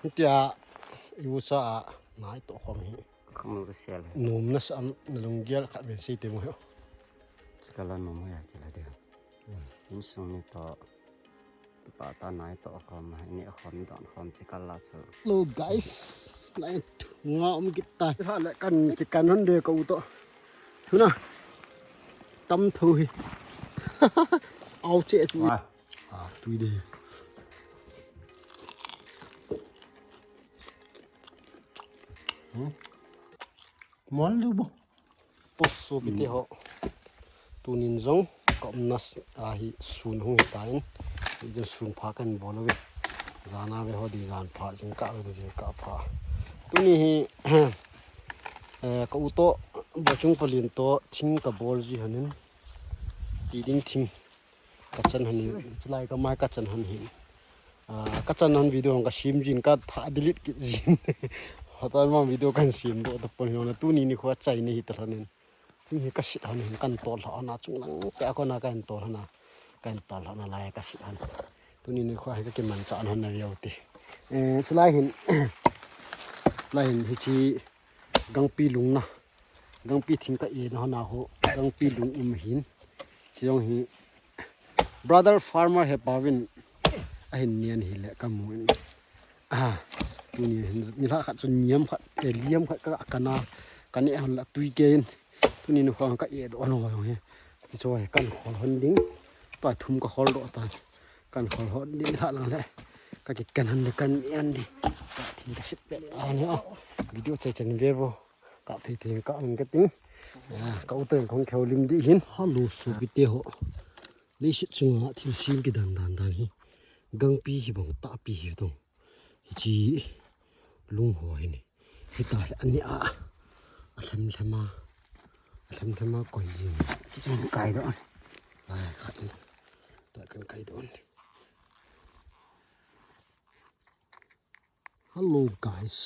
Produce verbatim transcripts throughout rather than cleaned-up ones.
Tia, iusa a, nai to khom hi. Kham ka sel he. Nom na sa am na lunggel khat ven sei te mo he. Chikala nom ya kila de. Insung ni to. Kipa ta nai to khom, ni khom don khom chikala chu. Hello guys. Nai tu nga um kita. Ha le kan ki kan hon de ka u to. Thuna. Tam thu hi. Au che tu. Wa. Ah, tui de. Hmm? Mol lu bo. Oso bite ho. Tunin jong ka umna s-, ahi sun hung hi tain. Hi jong sun pha kan bol uve. Jana ve ho di jan pha jing ka ve di jing ka pha. Tuni hi, eh, ka u to Boichung Palin to thing ka bol ji hanin. Ti ding thing. Ka chan han, chulai ka mai ka chan han hin. Ah, ka chan han video ka sim jin ka tha delete kit jin. Hatan ma video kan sim do to pon hina tuni ni kho chai ni hi ta hanin. Thing hi ka sit han hin kan tol ha na chung lang pe ko na kan tol hana. Kan tol hana lai ka sit han. Tuni ni kho hi ka kiman cha han na veu ti. Eh, chulai hin. Lai hin hi chi gangpi lungna. Gangpi thing ka e na hana ho. Gangpi lung um hin. Chi jong hi. Brother farmer he pavin. Ahin nian hi le ka mu in. Ah, tuni hin ni la khat chu niam khat, e liam khat ka, ka na, ka ne han la tui ke in. Tuni nu kha ka e do ano jong hi. Hi chu hi kan khol hon ding. Pa thum ka khol do ta. Kan khol hon ding la lang le. Ka ki kan han de kan e han di. Ka thing ka sit pe ta ni a. Video chai chan ve vo. Ka thei thei ka ang ka ting. Ah, ka u te khong kheu lim di hin. Hello, sopite ho. Leiset chunga thil sim kidang dan dan hi. Gangpi hi bang tahpi hi tong. Hichi lung ho hi ni. Hita hi ani a. A lhem lhem a. A lhem lhem a koi jing. Chi chung kai do. Lai khat ni. Ta kan kai do. Hello guys.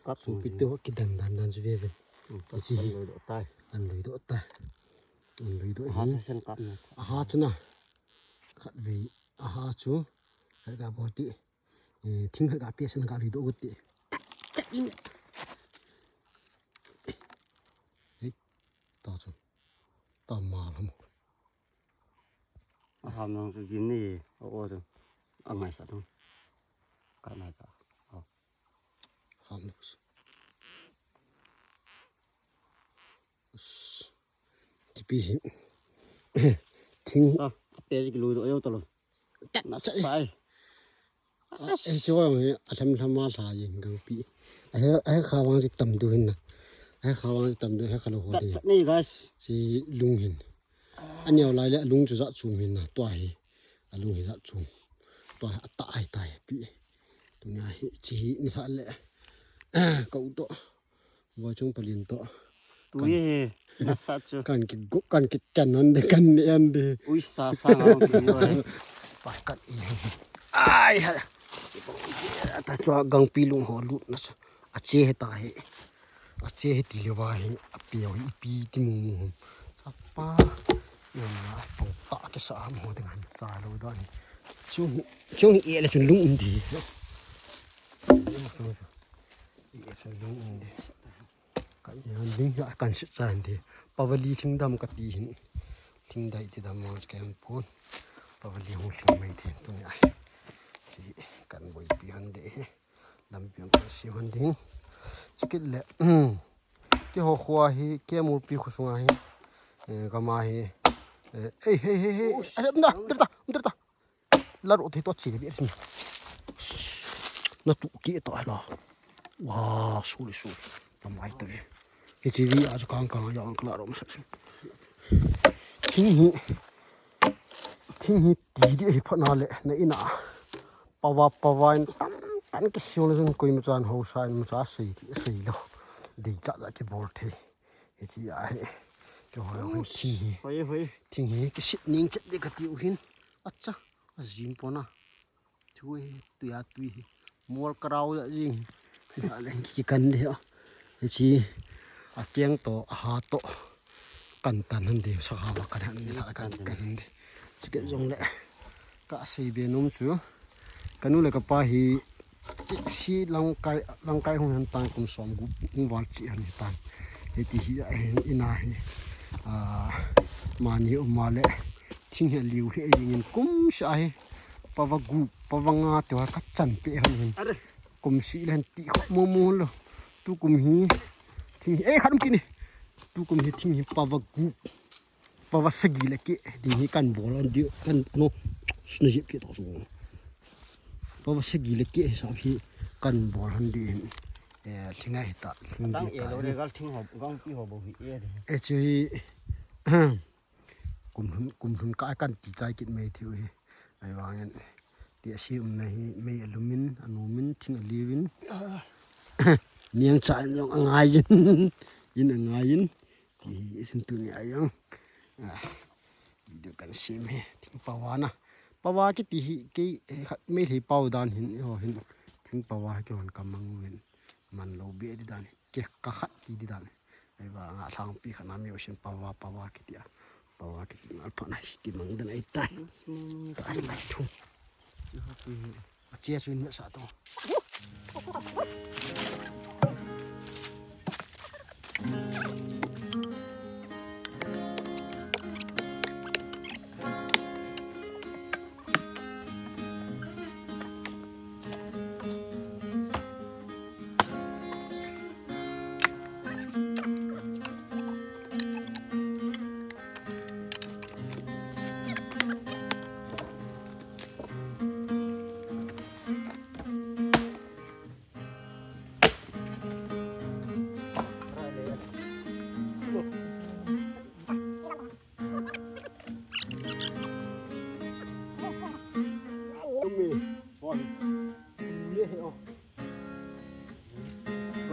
Kap sopite ho kidang dan dan chu ve ve. Hmm, hichi hi. An lui do tai. An lui do tai. An lui do hi. Aha chu sen kap na. Aha chu na. Khat ve. Aha chu. Khat ka bol ti. Eh, thing khat ka pe sen ka lui do ti. Chat in. Hei. Ta chu. Ta ma lam. A ham nang chu gin ni, a o chu. A ngai sa thung. Ka ngai sa. O. Ham nang chu. Tipi hi. Thing. A, a pe ki lu do yo to lo. Tat na sai. Eh, chu jong hi a lhem lhem a hla jing gangpi. A he, a he kha vang chi tam du hin na. A he kha vang chi tam du he kha lo ho di. Chat ni guys. Chi lung hin. A neo lai le a lung chu ja chum hin na tua hi. A lung hi ja chum. Tua hi a ta ai tai pi. Tunia hi chi hi ni tha le. Ka u to. Boichung Palin to. Tui hi, nasa chu. Kan ki gu-, kan ki kan non de, kan ni an de. Ui sa sa ngau ki yo he. Pa kan i. Ai ha. Ta chua gangpi lung ho lut na chu. A che he ta he. A che he ti le va he. A piau he ipi ti mu mu hum. Sa pa. Yo na, pang ta ke sa ham ho de ngan cha lo da ni. Chung, chung e le chung lung un di. E le chung lung un di. Kan, ding ya kan sit cha hin de. Pavali thing dam ka ti hin. Thing dai ti dam ma ka em pon. Pavali hung thing mai thei tunia. Chi kan boipi han de he. Lampi ang kan si han ding. Chikit le. Hmm. Keiho khua hi, kei murpi khu sunga hi. Eh, kama hi. Eh, ei, hei, hei, hei. Ai, um da, um da, um da. La ro thei to che bi asin. Na tu ki to la. Wa, su le su. Na mai to ve. Ke chi vi a chu kang kang ya ang kla ro ma sa. Thing hi. Thing hi ti di hi pha na le na ina. Pawa pawa in tam tan ki siu le jun koi ma chan ho sa in ma cha sei ti sei lo. Dei cha cha ki bol thei. Hi chi a hi. Keiho hoi thing hi. Hoi, hoi. Thing hi ki sit ning chet de ka ti u hin. Acha. A jim pona. Tui, tui a tui hi. Mol karau ja jing. Ya leng ki kan de. Hi chi. A keng to, a ha to. Kan tan han de, sa ha ba kan han de, la kan kan han de. Chi ke jong le. Ka sei be nom chu. Ka nu le ka pa hi. Si langkai, langkai hung hen tan kum som gup hung val chi hen tan. Hiti hi a hin ina hi. A, mani um ma le thing hi liu hi a ding in kum sa hi. Pava gup, pava nga te wa ka chan pe hen hin. Are. Kum si len ti kho mo mo lo. Tu kum hi thing hi, eh, khat um kini. Tu kum hi thing hi pava gup. Pava sagi le ke ding hi kan bol an di kan no. Sna jep ke to so. Pava sagi le ke sa hi kan bol han di. Eh, thing ai ta, thing Tang di e ta. Lo re gal thing ho, gang pi ho bo hi e de. Eh, chu hi. Kum lhun, kum lhun ka kan ti chai kit mai thiu hi. Ai vangin. Ti a si um na hi, mei a lumin, a numin, thing a liuvin. Niang cha in jong a ngai in. In a ngai in. Ti hi isin tu ni a jong. Ah, video kan sim hi. Thing pawa na. Pawa kiti hi, kei, eh, khat mei hi pau dan hin, i ho hin. Thing pawa hi kei hon ka mang uvin. Man lo be di dan hi. Ke ka khat ti di dan. Ai va nga thang pi khat na mi ocean pawa, pawa kiti a. Pawa kiti na pa na si ki mang dan ai tai. Ai lai thu. A chia suin na sa to.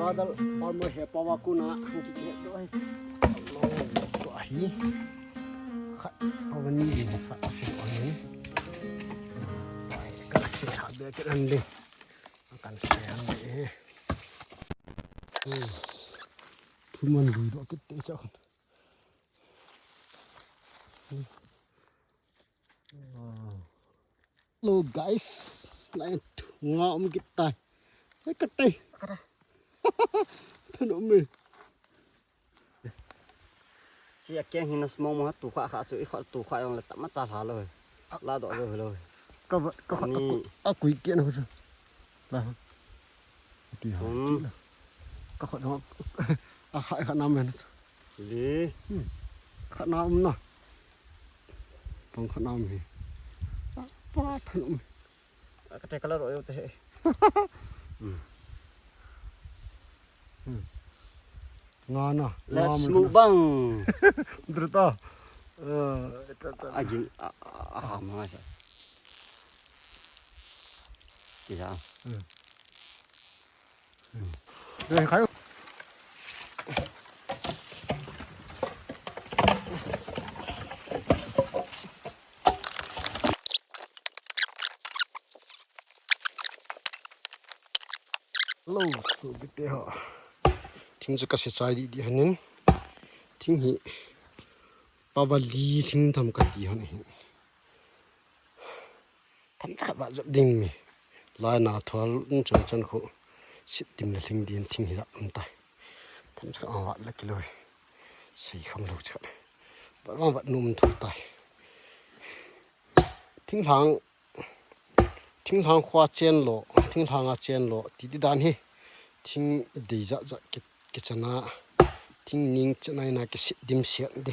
Brother farmer he pawa kuna hang ki ke to ai. Lo to ai. Khat pawa ni ni sa a se ani. Ai ka se ha be ke an de. Kan se an de. Thu man lui do ke te cha. Hello guys, lai thu nga um kit tai. Hei ka tai. Than um e. Si a keng hin a smong mo tu kha kha chu i kha tu kha jong le tama cha tha lo. La do jo lo. Ka va, ka va, Ani. A kui ke na chu. La. Ti ha. Hmm. Ka kha jong a kha kha na men. Li. Hmm. Kha na um na. Tong kha na um hi. Pa than um. Ka te kala ro yo te. Hmm. Hmm. Nga na. Let's mukbang. Druta. Eh, ta, ta, ta. Agin, a, a, a, ha, ma sa. Kisa. Hmm. Hmm. Eh, kayo. Lo, so bite ha. Thing chu ka se chai di di hanin. Thing hi. Pavali thing tham ka ti han hin. Tham cha ba jop ding mi. Lai na thol chan chan khu. Sit dim le thing din thing hi la um tai. Tham cha ba la kilo. Sei kham lo cha. Ba ba num thu tai. Thinglhang, thinglhang khua chen lo, thinglhang a chen lo, ti di dan hi. Thing dei ja ja ki, ki chana, thing ning chana ina ki sit dim siat di.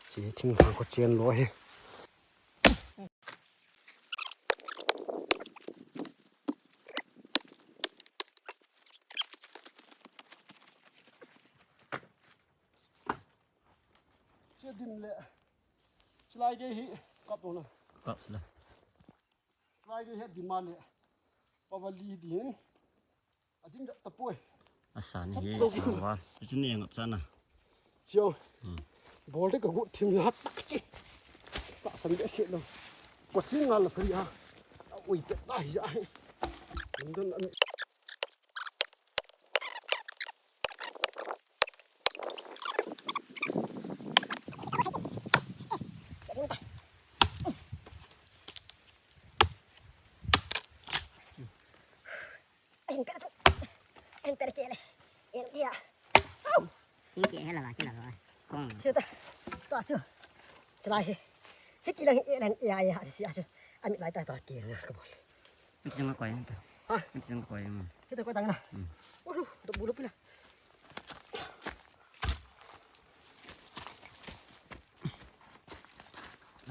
Chi thinglhang khua chen lo hi. Che dim le. Chilai ge hi kap lo na. Kap lo. Chilai ge hi dim ma le. Pavali din. Adim da tapoi. Asan hi. Kap lo. Sawa. Chu ne ngap chana. Chiu. Hmm. Bol de ka gu thim ya. Ta san de se lo. Ko chin ngal la phri ha. Ui te ta hi ja. Lim don an. Inpera chu. Inpera kele. India. King ke hela la kila la. Kong. Chuta. Ta chu. Chalai hi. Hiti lang hi elan ya ya si a chu. Ami lai ta ta ke na ka bol. Hiti lang koi ta. Ha? Hiti lang koi ma. Hiti koi ta na. Hmm. Uru, to bulu pila.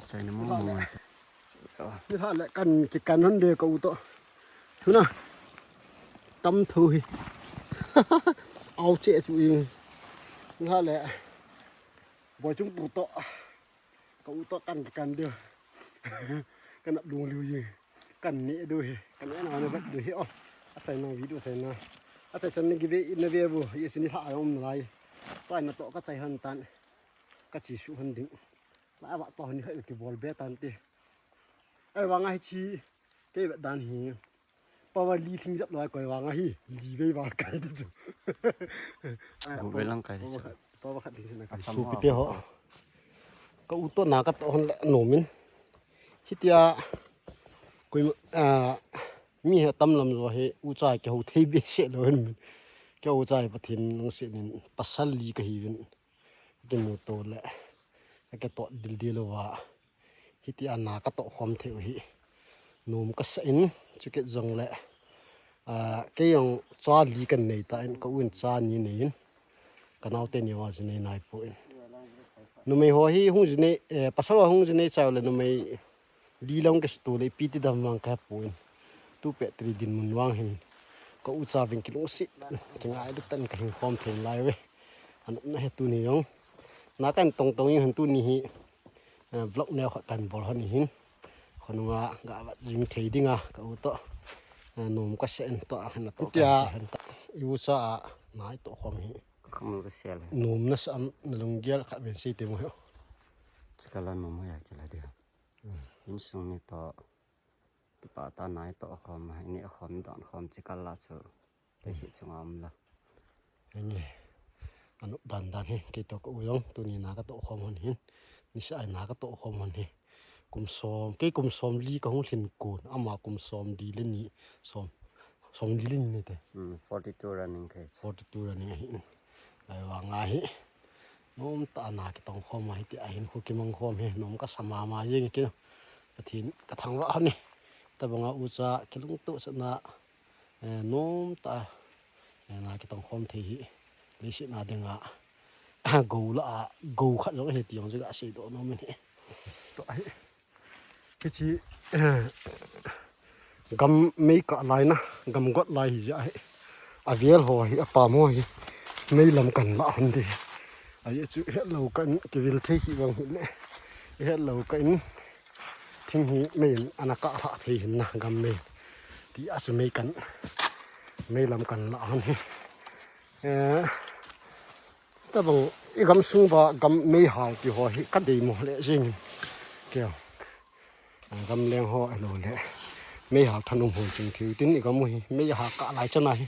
Achaina mo mo. Ni ha le kan kikan hon de ka u to. Thuna. Tam thu hi. Au che chu ing. Ni ha le. Boi chung pu to. Ka u to kan kikan de. Kan ap lung liu ye. Kan ne do he. Kan ne na ne bat do he o. Achaina video achaina. Achai chan ni give na ve bu. Ye sini ha um lai. Pai na to ka chai han tan. Ka chi su han ding. La wa to ni khai ki bol be tan te. Ai wa ngai chi. Ke ve dan hi. Power li thing jap loi koi vang ahi, li vei vang kai ti chu. Gu vei lang kai ti chu. Power khat, power khat ding chu na kai. Su pi te ho. Ka u to na ka to hon le nomin. Hitia koi, ah, mi he tam lam lo he u chai ke ho thei be se lo hin min. Ke u chai Pathen nang se nin pasal li ka hi vin. Kimu to le. Ka to dil dil lo va. Hiti a na ka to khom thei u hi. Nom ka sa in, chukit jong le. Ah, kei jong cha li kan nei ta in, ka u in cha ni nei in. Ka nau te ni wa ji nei nai po in. Numei ho hi hung ji nei, eh, pasal ho hung ji nei chau le numei li long ke stu le pi ti dam vang ka po in. Tu pe tri din mun vang hin. Ka u cha ving ki lung si. Ki ngai du tan ka hin khom thei lai ve. An na he tu ni jong. Na kan tong tong in han tu ni hi. Eh, vlog neo khat kan bol hon hin. Khonunga ga vat jing thei dinga ka u to. Eh, nom ka se en to a hana to. Tia kan che hen ta. I u cha a nai to khom hi. Ka khamul ka sel. Nom na sa am na lunggel kha ven sei te mo he. Chikala nom ya kila dia. Hmm. Insung ni to. Kipa ta nai to khom, ni khom don khom chikala chu. Leiset chunga um la. Henge. Anu dan dan hi, kei to ka u jong, tuni na ka to khom hon hin. Ni sa ai na ka to khom hon hi. Kum som, kei kum som li ka hung lhin kun, ama kum som li le ni, som, som li le ni te. Hmm, forty-two running kei. Forty-two running ahi. Ai wa nga hi. Nom ta na ki tong khom ahi ti ahin khu ki mang khom hi. Nom ka sa ma ma jeng ki. Pathen ka thangvah hon ni. Tabanga u cha ki lung to sa na. Eh, nom ta, eh, na ki tong khom thei hi. Leiset na dinga. Go la a, go khat jong he ti jong chu ga sei do nom in he. To ahi. Kichi, eh, gam mei ka lai na, gam got lai hi ja he. A vel ho hi, a pam ho hi. Mei lam kan la hon de. Ai chu he lo kan ki vil thei hi vang hi le. He lo kan Thing hi mei in ana ka lha thei hin na gam mei. Ti a chu mei kan, mei lam kan la hon hi. Eh, tabang i gam sung ba gam mei hal ti ho hi ka dei mo le jing. Keo. Ah, gam leng ho a lo le. Mei hal thanum hon ching thiu tin i gam u hi. Mei ha ka lai chana hi.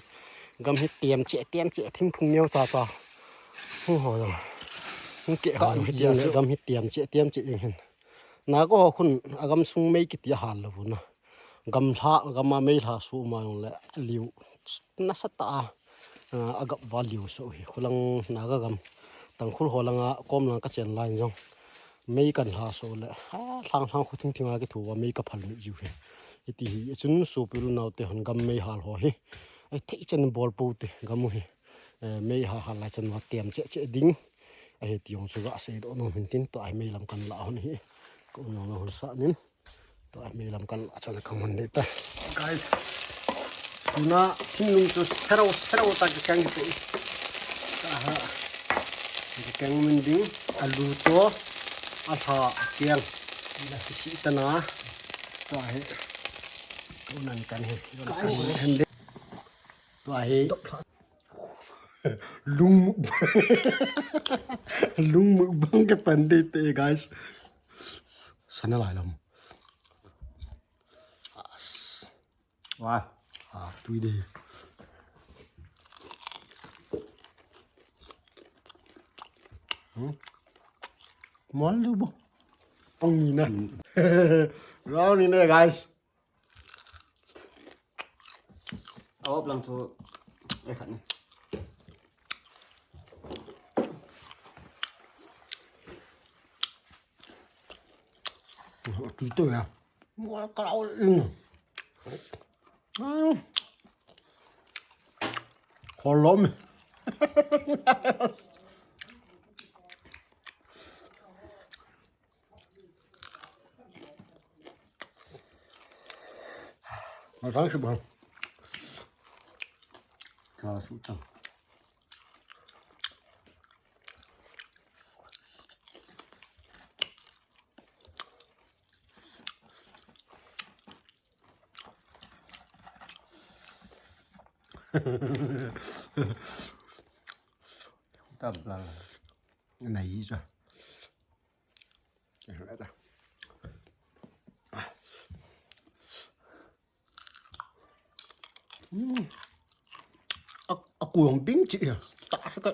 Gam hi tiam che, tiam che, thing phung neo cha cha. Hu ho jong. Hu ke ho jong hi tiam che, gam hi tiam che, tiam che jing hin. Na ko ho khun a gam sung mei kiti a hal lo na. Gam lha, gam a mei lha su ma jong le liu. Nasa ta a, a gap va liu so hi. Khulang na ka gam. Tangkhul ho langa kom lang ka chen lai jong. Mei kan lha so le. Ha, lhang lhang khu thing thing a ki thu va mei ka phal mi jiu hi. Iti hi, chun su pi lu nau te hon gam mei hal ho hi. Ai thei chen bol po te gam u hi. Eh, mei ha hal lai chan va tiam che che ding. Ahi ti jong chu ga sei do nom hin tin to ai mei lam kan la hon hi. Ko no no hon sa nin. To ai mei lam kan la chan kham hon de ta. Guys. Tuna thingnung chu serau serau ta ki kang te. Aha. Ki kang min ding alu to a lha a kiang. Ila si si ta na. To ai. Ko nan kan he. Guys. To ai. Lung mukbang. Lung mukbang ke pan de te, guys. Sana lai lam. As. Wah. Ah, tui de. Hmm? Mol lu bo. Ang ni na. Hmm. Rau ni na, guys. Aop lang chu, eh, khat ni. Tui to ya. Mual kalau in. Ah. Kolom. Masang si bang. Ka su tang. Tabla. Nai sa. Hmm. A, a kuang bing chi ya. Ta sa ka.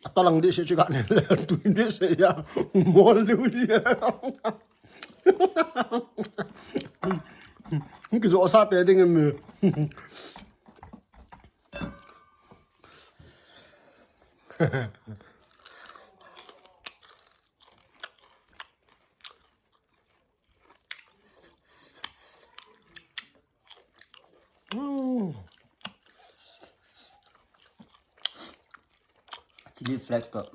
Atalang di se chika ne. Tui di se ya. Mol di di. Ki zo sa te ding me. Mm. Chili flakes ko.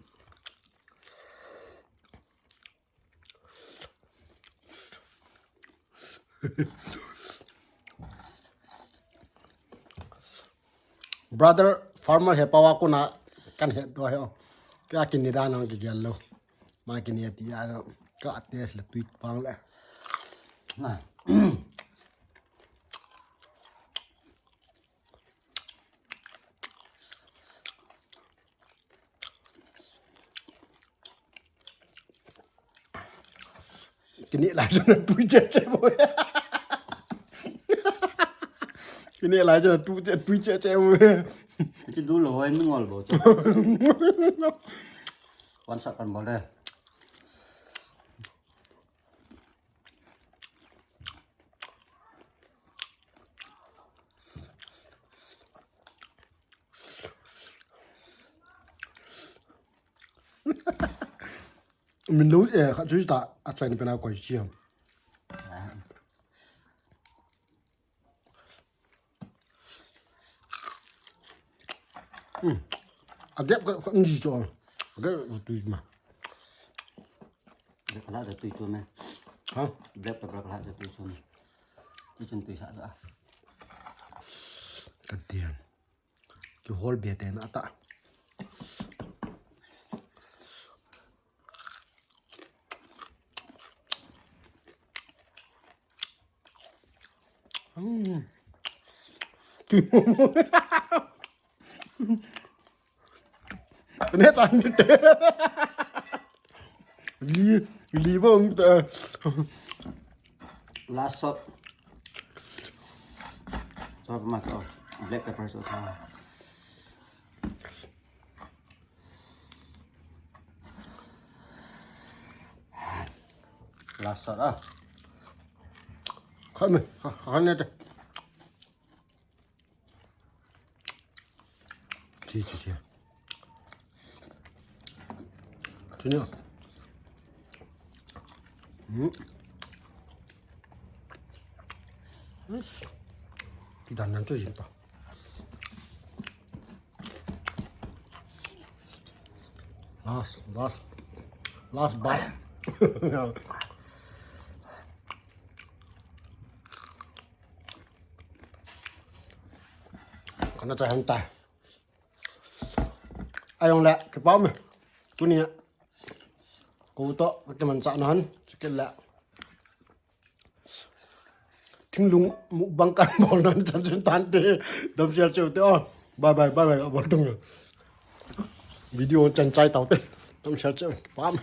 Brother farmer he pawa kuna kan he do he. Kya kini da nang ki gel lo. Ma kini ati ya ka ate le tweet pang le. Na. Kini lai jona tui che che bo. Kini lai jona tui che, tui che che bo. Chi du lo hoi mi ngol bo. Wan sa kan bo le. Min lo, eh, khat chu ta, a chan pena koi chi ham. Hmm. A dep ka, ka nji cho. A dep ka tui ma. Dep ka la da tui cho me. Ha? Dep ka la da tui cho me. Ti chen tui sa da. Ka dian. Kihol be te na ta. Hmm. Ne chan te. Li, li bom ta. Last shot. Sauce ma sauce. Black pepper sauce. Last shot ah. Khat me, khat, khat ne te. Chi, chi, chi. Chi ne. Hmm. Dan nan tu yin pa. Last, last, last bite. Kana cha han ta. Ayong le, kipa me. Tunia. Ko to, kiman cha nan, sikit le. Thinglung mukbang kan bol nan chan chun tan te. Dam share cheu te o. Bye bye, bye bye, abol tung. Video chan chai tau te. Dam share cheu. Pam.